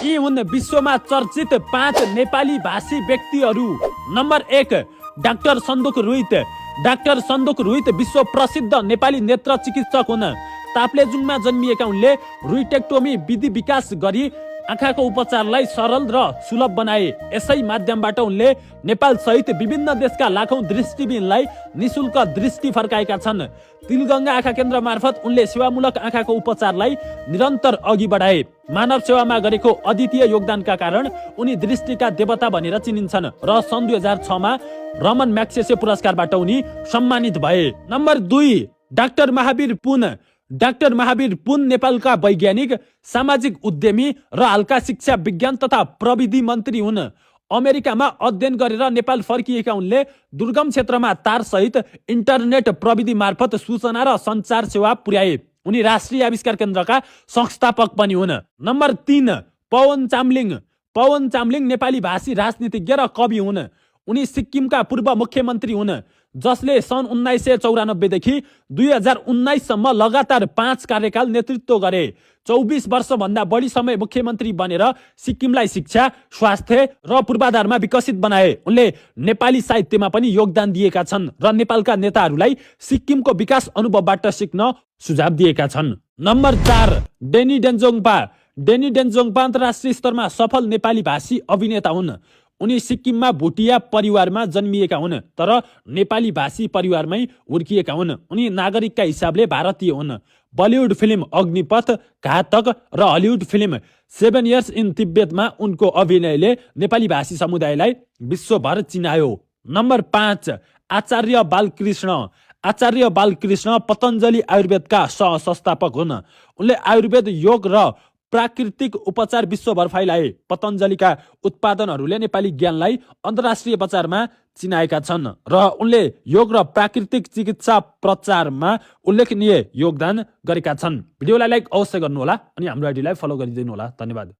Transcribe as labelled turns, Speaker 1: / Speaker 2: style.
Speaker 1: यी हुन् विश्वमा चर्चित 5 नेपाली भाषी व्यक्तिहरू। Number 1 doctor Sanduk Ruit. Doctor Sanduk Ruit विश्व प्रसिद्ध नेपाली नेत्र चिकित्सक हुन्। ताप्लेजुङमा जन्मिएका उनले रुइटेक्टोमी विधि विकास गरी आँखाको उपचारलाई सरल र सुलभ बनाए। यसै माध्यमबाट उनले नेपाल सहित विभिन्न देशका लाखौं दृष्टिविहीनलाई निशुल्क दृष्टि फर्काएका छन्। तिलगङ्गा आँखा केन्द्र मार्फत उनले सेवामूलक आँखाको उपचारलाई निरन्तर अघि बढाए। मानव सेवामा गरेको अद्वितीय योगदानका कारण उनी दृष्टिका देवता भनेर चिनिन्छन् र सन् 2006 मा रमन म्याग्सेसे पुरस्कारबाट उनी सम्मानित भए। नम्बर 2 डाक्टर महावीर पुन। डाक्टर महावीर पुन नेपालका वैज्ञानिक, सामाजिक उद्यमी र हालका शिक्षा विज्ञान तथा प्रविधि मन्त्री हुन्। अमेरिकामा अध्ययन गरेर नेपाल फर्किएका उनले दुर्गम क्षेत्रमा तार सहित इन्टरनेट प्रविधि मार्फत सूचना र सञ्चार सेवा पुर्याए। उनी राष्ट्रिय आविष्कार केन्द्रका संस्थापक पनि हुन्। नम्बर 3 पवन चामलिङ। पवन चामलिङ नेपाली भाषी राजनीतिज्ञ र कवि हुन्। उनी सिक्किमका पूर्व मुख्यमन्त्री हुन् जसले सन् 1994 देखि 2019 सम्म लगातार 5 कार्यकाल नेतृत्व गरे। 24 वर्षभन्दा बढी समय मुख्यमन्त्री बनेर सिक्किमलाई शिक्षा, स्वास्थ्य र पूर्वाधारमा विकसित बनाए। उनले नेपाली साहित्यमा पनि योगदान दिएका छन् र नेपालका नेताहरूलाई सिक्किमको विकास अनुभवबाट सिक्न सुझाव दिएका छन्। नम्बर 4 डेनी डेन्जोङपा। डेनी डेन्जोङपा अन्तर्राष्ट्रिय स्तरमा सफल नेपाली भाषी अभिनेता हुन्। उनी सिक्किममा भुटिया परिवारमा जन्मिएका हुन् तर नेपाली भाषी परिवारमै हुर्किएका हुन्। उनी नागरिकका हिसाबले भारतीय हुन्। बलिउड फिल्म अग्निपथ, घातक र हलिउड फिल्म 7 इयर्स इन तिब्बतमा उनको अभिनयले नेपाली भाषी समुदायलाई विश्वभर चिनायो। नम्बर 5 आचार्य बालकृष्ण। आचार्य बालकृष्ण पतञ्जलि आयुर्वेदका सह-संस्थापक हुन्। उनले आयुर्वेद, योग र प्राकृतिक उपचार विश्वभर फैलाए। पतञ्जलिका उत्पादनहरूले नेपाली ज्ञानलाई अन्तर्राष्ट्रिय बजारमा चिनाएका छन् र उनले योग र प्राकृतिक चिकित्सा प्रचारमा उल्लेखनीय योगदान गरेका छन्। भिडियोलाई लाइक अवश्य गर्नुहोला अनि हाम्रो आइडीलाई फलो गरिदिनु होला। धन्यवाद।